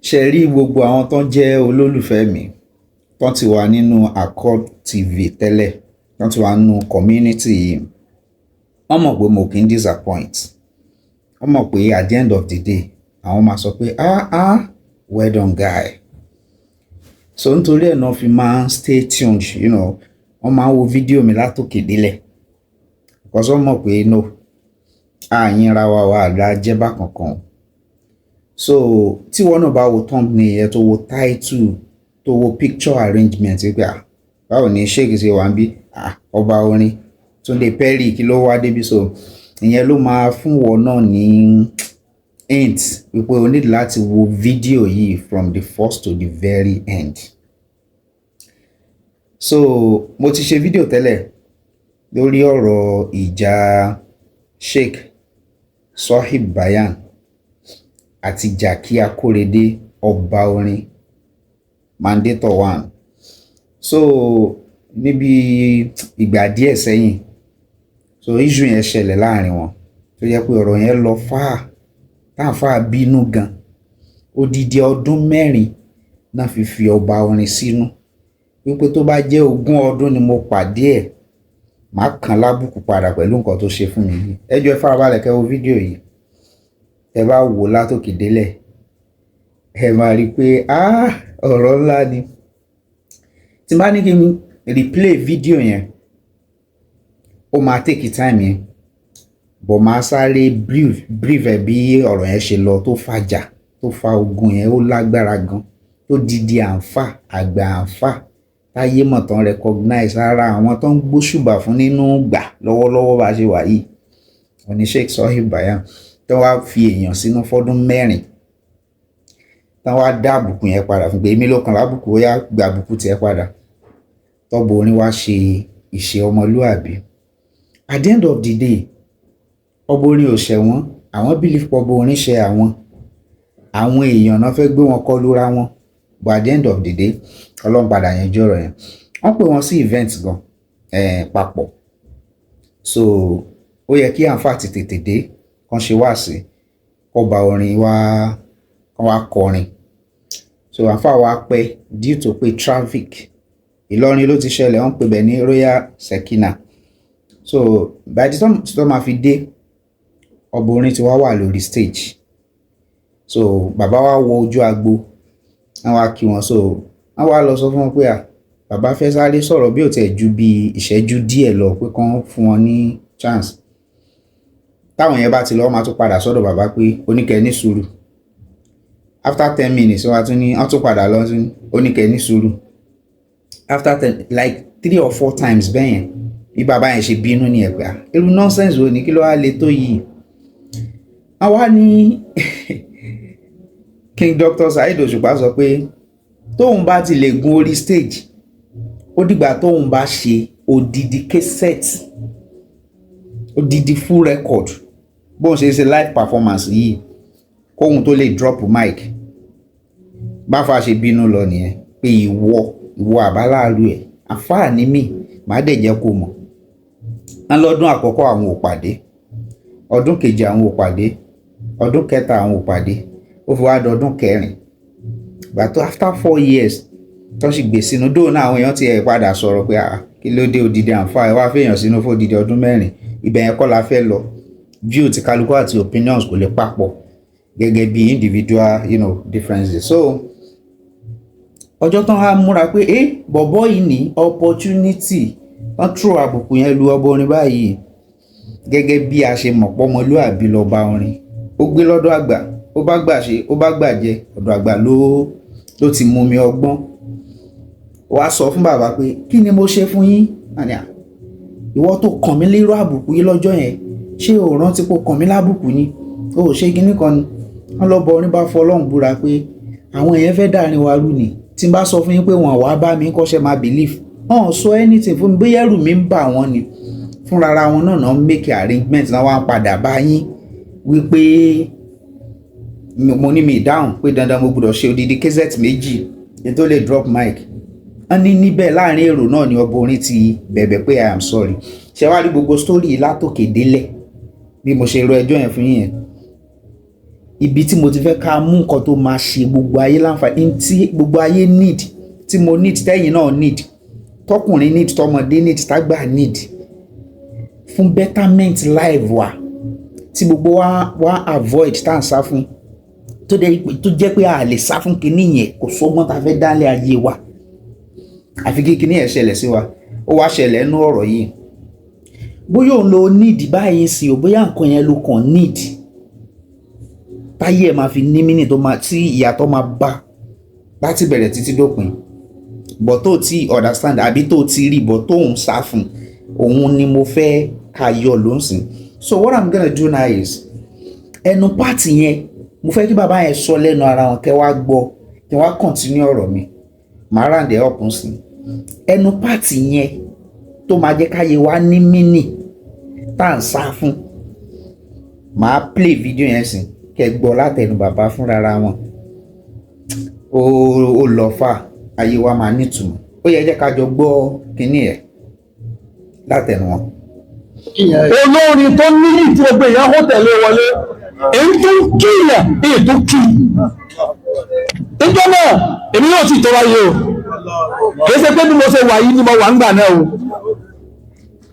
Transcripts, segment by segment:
Ṣe rí gbogbo àwọn tó ń jẹ́ olólùfẹ́ mi tó ti wà nínú Accord TV tẹ́lẹ̀, tó ti wà nínú community yìí, wọ́n mọ̀ pé mo kì í disappoint. Wọ́n mọ̀ pé at the end of the day, àwọn máa sọ pé, "Ah ah, well done, guy." So nítorí ẹ̀ náà fi máa ń stay tuned. Wọ́n máa ń wo fídíò mi látòkè délẹ̀ because wọ́n mọ̀ pé no, àyìnra wa wà á jẹ́ bákan kan. So tí wọ́n náà bá wo thumbnail yẹn, tó wo title, tó wo picture arrangement, pé, "Ah, báwo ni Sheikh ṣe wà ń bí? Ah, ọba orin Túndé Perry, kí ló wá débi?" So ìyẹn ló máa fún wọn náà ní hint wípé o need láti wo fídíò yìí from the first to the very end. So mo ti ṣe fídíò tẹ́lẹ̀ lórí ọ̀rọ̀ ìjà Sheikh Sohib Bayan àti Jackie Akorede, ọba orin Mandator One. So níbi ìgbà díẹ̀ sẹ́yìn, so issue yẹn ṣẹlẹ̀ láàrin wọn, tó jẹ́ pé ọ̀rọ̀ yẹn lọ fáà táàfáà bínú gan. Odidi ọdún 4 náà fi fi ọba orin sínú, wípé tó bá jẹ́ 20 ọdún ni mo pàdé ẹ̀, màá kàn lábùkù padà pẹ̀lú nǹkan tó ṣe fún mi yìí. Ẹ jọ̀ọ́, ẹ farabalẹ̀ kẹ́ wo fídíò yìí. Ẹ bá wò látòkè délẹ̀, ẹ máa rí i pé, ah, ọ̀rọ̀ ńlá ni. Tí n bá ní kí n replay fídíò yẹn, ó máa take time yẹn, but máa sáré brief brief ẹ bí ọ̀rọ̀ yẹn ṣe lọ, tó fàjà, tó fa ogun yẹn. Ó lágbára gan, tó didi àǹfà àgbà, àǹfà táyé mọ̀ tán recognize, ara àwọn tó ń gbóṣùbà fún nínú gbà lọ́wọ́lọ́wọ́ bá ṣe wà yìí, òní Sheikh Sohib Bayan, tó wá fi èèyàn sínú fọ́dún 4, tán wá dá àbùkù yẹn padà fún pé, "Èmi ló kàn lábùkù, ó yá, gba àbùkù tiẹ̀ padà." Tọ́bọ̀ orin wá ṣe ìṣe ọmọlúàbí. At the end of the day, ọba orin ò ṣẹ̀wọ̀n. Àwọn believe pọ̀ ọba orin ṣe àwọn èèyàn náà fẹ́ gbé wọn kọlu ra wọn, but at the end of the day, Ọlọ́run padà yanjú ọ̀rọ̀ yẹn. Wọ́n pè wọ́n sí event gan papọ̀. So ó yẹ kí àǹfà ti tètè dé, kán ṣe wá sí kọba orin wá, kán wá kọrin. So àǹfà wa pẹ́ due to pé traffic. Ìlọrin ló ti ṣẹlẹ̀, wọ́n pè bẹ̀ ní Royal Sekina. So by the time tó máa fi dé, ọba orin ti wá wà lórí stage. So bàbá wa wọ ojú agbo, wọ́n wá kí wọn. So wọ́n wá lọ sọ fún wọn pé, à, bàbá fẹ́ sáré sọ̀rọ̀ bí ò tẹ̀ ju bí ìṣẹ́jú díẹ̀ lọ, pé kán fún wọn ní chance. Táwọn yẹn bá ti lọ, wọ́n máa tún padà sọ́dọ̀ bàbá pé oníkẹ́ ní sùúrù. After 10 minutes, wọ́n tún ní wọ́n tún padà lọ sí oníkẹ́ ní sùúrù. After 10, like three or four times bẹ́ẹ̀ yẹn, bí bàbá yẹn ṣe bínú ní ẹ̀pẹ́, irú nonsense wo ni? Kí ló wá le tó yìí? Àwa ní King Dr. Saheed Òṣùpá sọ pé tóun bá ti lè gun orí stage, ó dìgbà tóun bá ṣe odidi cassette, odidi full record, bóun ṣe ṣe live performance yìí, kóun tó lè drop mic. Báfa ṣe bínú lọ nìyẹn pé, "Ìwọ, ìwọ àbáláàlú ẹ̀, àfáà ní mi, màá dẹ̀ jẹ́ kó mọ̀." Wọ́n lọ́dún àkọ́kọ́ àwọn ò pàdé, ọdún kejì àwọn ò pàdé, ọdún kẹta àwọn ò pàdé, ó fi wá dọdún kẹrin. Gbà tó after 4 years tó sì gbé sínú dóò náà, àwọn èèyàn ti ẹ̀ padà sọ̀rọ̀ pé, "Ah, kí ló dé? Odidi àǹfààní wá fẹ́yàn sínú fún odidi ọdún 4." Ibẹ̀ yẹn kọ́ la fẹ́ lọ. View ti kálukú àti opinions kò lè papọ̀ gẹ́gẹ́ bí individual differences. So ọjọ́ tán á múra pé ẹ bọ̀bọ́ yìí ní opportunity, wọ́n throw àbùkù yẹn lu ọba orin báyìí. Gẹ́gẹ́ bí a ṣe mọ̀ pọ́mọlúàbí lọ́ba orin, ó gbé lọ́dọ̀ àgbà, ó bá gbà ṣe, ó bá gbà jẹ, ọ̀dọ̀ àgbà ló ti mú mi ọgbọ́n. Wàá sọ fún bàbá pé, "Kí ni mo ṣe fún yín?" Àní, "À, ìwọ tó kàn mí lérò àbùkù yìí lọ́jọ́ yẹn, ṣé o rántí pé o kàn mí lábùkù ni? O ò ṣe kinní kan ni." Wọ́n lọ́ bọ orin bá fọ Ọlọ́run búra pé àwọn èèyàn fẹ́ dàrin wa rú ni. "Tí n bá sọ fún yín pé wọ́n wàá bá mi kọ́ṣẹ́, máa believe wọ́n sọ anything fún mi. Bóyá ẹrù mi ń bà wọ́n ni, fúnra wọn náà náà make arrangement náà, wá ń padà bá yín wípé mo ní mi ìdáhùn pé dandan mo gbọ́dọ̀ ṣe odidi cassette 2 kí n tó lè drop mic." Wọ́n ní níbẹ̀ láàrin èrò náà ni ọba orin ti bẹ̀bẹ̀ pé, "I am sorry." Ṣé wàá rí gbogbo story látòkè délẹ̀ bí mo ṣe rọ ẹjọ́ yẹn fún yín yẹn? Ibi tí mo ti fẹ́ ká mú nǹkan tó máa ṣe gbogbo ayé láǹfààní, tí gbogbo ayé need, tí mo need, tẹ́yìn náà need, tọkùnrin need, tọmọdé need, tágbà need, fún betterment life wa, tí gbogbo wa avoid, tá à ń sá fún, tó jẹ́ pé a lè sá fún kinní yẹn. Kò sọ́gbọ́n tá a fẹ́ dálé ayé wa àfi kí kinní yẹn ṣẹlẹ̀ sí wa. Ó wá ṣẹlẹ̀ nú ọ̀rọ̀ yìí. Bóyá òun lo need báyìí sí o, bóyá nǹkan yẹn ló kàn need táyé ẹ̀ máa fi ní meaning, tó máa tí ìyàtọ̀ máa bá láti bẹ̀rẹ̀ títí dópin, but tó ti understand àbí tó ti rí, but tó ń sá fún, òun ni mo fẹ́ ká yọ ló ń sìn. So what I'm gonna do now is, ẹnu part yẹn, mo fẹ́ kí bàbá yẹn sọ lẹ́nu ara wọn, kẹ́ wá gbọ́, kí wá continue ọ̀rọ̀ mi. Màá round ẹ̀ up sí ẹnu part yẹn tó máa jẹ́ káyé wa ní meaning tá à ń sá fún. Màá play video yẹn sìn, kẹ́ gbọ́ látẹnu bàbá fúnra wọn. Ó lọ fà, ayé wa máa nítumọ̀. Ó yẹ jẹ́ ká jọ gbọ́ kínní ẹ̀ látẹnu wọn. Olórin tó níyì tí gbogbo èèyàn kó tẹ̀lé wọlé, èyí tó ń kíyàn, èyí tó kí níjọ́ náà, èmi yóò sì tó wáyé o. Kìí ṣe pé bí mo ṣe wà yìí ni mo wà ń gbà náà o,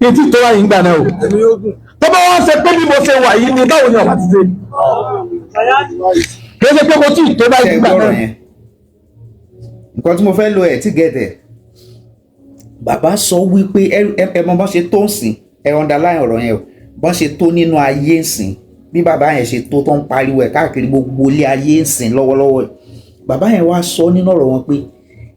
kìí tí tó wáyé ń gbà náà o. Tó bá wá ṣe pé bí mo ṣe wà yìí ni, báwo ni ọ̀wà ti ṣe? Kìí ṣe pé mo tí tó báyìí Ṣe ń gbà gbọ́rọ̀ náà. yẹn, nǹkan tí mo fẹ́ lo ẹ̀ tí gẹ̀tẹ̀. Bàbá sọ wípé ẹ mọ bọ́n ṣe tó ń sìn. Ẹ underline ọ̀rọ̀ yẹn o. Bọ́n ṣe tó nínú ayé ń sìn, bí bàbá yẹn ṣe tó ń pariwo ẹ̀ káàkiri gbogbo ilé ayé ń sìn lọ́wọ́lọ́wọ́ yìí. Bàbá yẹn wá sọ nínú ọ̀rọ̀ wọn pé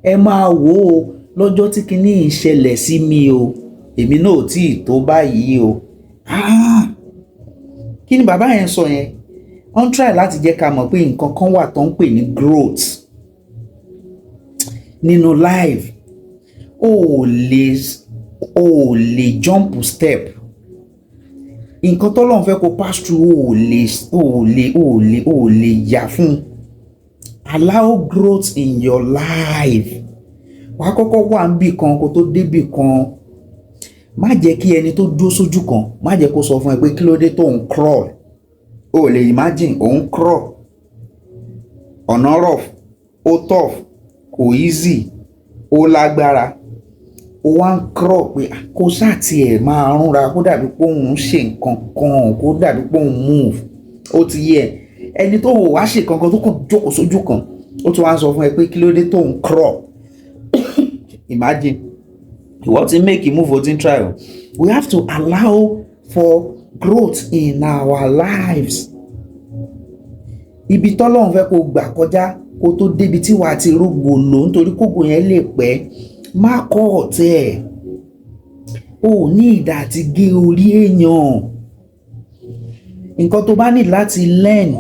ẹ máa wò ó, lọ́jọ́ tí kinní yìí ṣẹlẹ̀ sí mi o, èmi náà ò tí ì tó báyìí o. Ah! Kí ni bàbá yẹn sọ yẹn? Wọ́n try láti jẹ́ ká mọ̀ pé nǹkan kan wà tó ń pè ní growth nínú life. O ò lè jump step. Nǹkan tọ́lọ́run fẹ́ kó pass through, o ò lè yà fún. Allow growth in your life. Wàá kọ́kọ́ wà níbì kan kó tó débì kan. Má jẹ́ kí ẹni tó dúró sójú kan, má jẹ́ kó sọ fún ẹ pé kí ló dé tó ń crawl. O ò lè imagine òun crawl, ọ̀nà rough, ó tough, kò easy, ó lágbára, ó wá ń crawl pé ah, kó sáà tiẹ̀ máa rúnra, kó dàbí pé òun ń ṣe nǹkan kan, kó dàbí pé òun move. Ó ti yẹ ẹni tó wò wá ṣe kankan, tó kàn jókòó sójú kan, ó tún wá ń sọ fún ẹ pé kí ló dé tó ń crawl. Imagine ìwọ ti make a move, o ti ń try o. We have to allow for growth in our lives. Ibi tọ́lọ́run fẹ́ kó gbà kọjá kó tó débi tí wàá ti rógbò lò, nítorí kógo yẹn lè pẹ́, má kọ́ ọ̀tẹ̀ ẹ̀. O ò ní ìdá àti gé orí èèyàn. Nǹkan tó bá ní láti learn,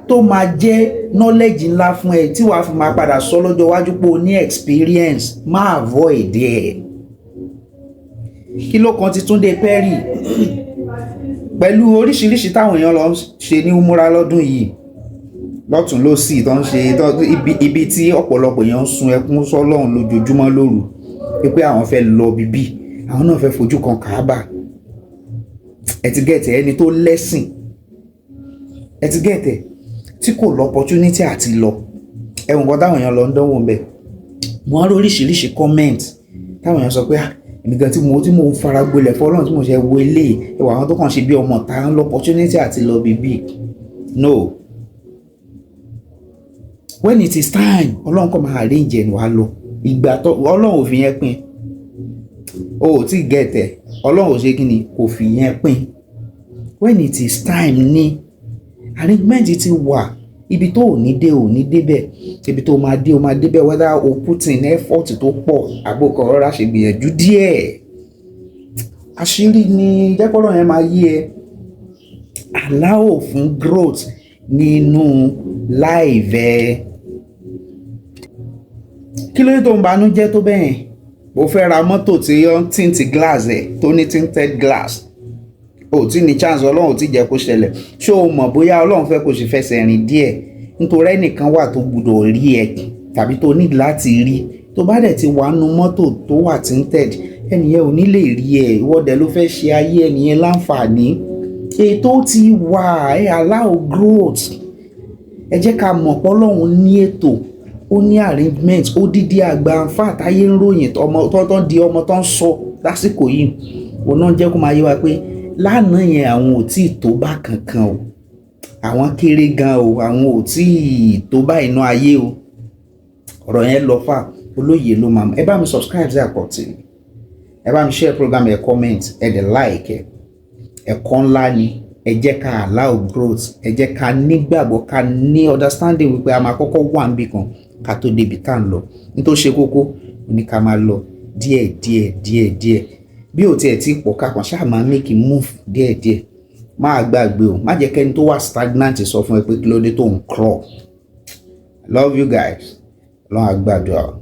tó máa jẹ́ knowledge ńlá fún ẹ, tí wàá fi máa padà sọ lọ́jọ́ iwájú pé o ní experience, má avoid ẹ̀. Kí ló kan ti Túndé Perry pẹ̀lú oríṣiríṣi táwọn èèyàn lọ ń ṣe ní umura lọ́dún yìí, lọ́tún lọ́sì tó ń ṣe ibi tí ọ̀pọ̀lọpọ̀ èèyàn ń sun ẹkún sọ́lọ́run lójoojúmọ́ lóru pé àwọn fẹ́ lọ bíbí, àwọn náà fẹ́ fojú kan Kàábà? Ẹ ti get ẹni tó lẹ́sìn, ẹ ti get tí kò lọ opportunity àti lọ ẹ̀wọ̀n kan táwọn èèyàn lọ ń dánwò ń bẹ̀. Mo á rí oríṣiríṣi comment táwọn èèyàn sọ pé, ah, èmi gan tí mo ń fara gbolẹ̀ fọlọ́run, tí mo ṣe wo eléyìí, ẹwà àwọn tó kàn ṣe bí ọmọ ta ń lọ opportunity àti lọ bíbí. No, when it is time, Ọlọ́run kàn máa arrange ẹ̀ wá lọ. Ìgbà tó Ọlọ́run ò fi yẹn pín, o ò tí get ẹ̀. Ọlọ́run ò ṣe kí ni, kò fi yẹn pín. When it is time ni arrangement ti wà. Ibi tó ò ní dé, ò ní débẹ̀. Ibi tó máa dé, o máa débẹ̀, whether o put in effort tó pọ̀ àbò kan rọra ṣe gbìyànjú díẹ̀. Àṣírí ni jẹ́kọ́rọ̀ yẹn máa yí ẹ. Allow fún growth nínú life ẹ. Kí ló dé tó ń banújẹ́ tó bẹ́ẹ̀? Mo fẹ́ ra mọ́tò tí ó ń tint glass ẹ̀, tó ní tinted glass, o tí ní chance, Ọlọ́run ò tí jẹ́ kó ṣẹlẹ̀. Ṣé o mọ̀ bóyá Ọlọ́run fẹ́ kó sì fẹsẹ̀ rìn díẹ̀, nítorí ẹnìkan wà tó gbọ́dọ̀ rí ẹ tàbí tó ní láti rí? Tó bá dẹ̀ ti wà nú mọ́tò tó wà tinted, ẹnìyẹn ò ní lè rí ẹ. Ìwọ dẹ̀ ló fẹ́ ṣe ayé ẹnìyẹn láǹfààní. Ètò ti wà. Ẹ allow growth. Ẹ jẹ́ ká mọ̀ pé Ọlọ́run ní ètò, ó ní arrangement. Ó dídí àgbà àǹfà táyé ń ròyìn, ọmọ tó ń di ọmọ tó ń sọ lásìkò yìí, òun náà jẹ́ kó máa yé wa pé lánàá yẹn, àwọn ò tí ì tó bá kankan o, àwọn kéré gan o, àwọn ò tí ì tó bá inú ayé o. Ọ̀rọ̀ yẹn lọ fà, olóye ló máa mọ̀. Ẹ bá mi subscribe sí Àpọ̀ TV, ẹ bá mi share program, ẹ comment, ẹ dẹ̀ like ẹ. Ẹ̀kọ́ ńlá ni. Ẹ jẹ́ ká allow growth, ẹ jẹ́ ká nígbàgbọ́, ká ní understanding wípé a máa kọ́kọ́ wà níbì kan ká tó débi tá à ń lọ. Nítorí ṣe kókó ní ká máa lọ díẹ̀ díẹ̀ díẹ̀ díẹ̀. Bí ò tiẹ̀ tí pọ̀, ká kàn ṣáà máa make a move díẹ̀ díẹ̀. Má gbàgbé o, má jẹ́ kẹ́ni tó wà stagnant sọ fún ẹ pé kí ló dé tó ń crawl. I love you guys. Ọlọ́run á gbàdúrà o.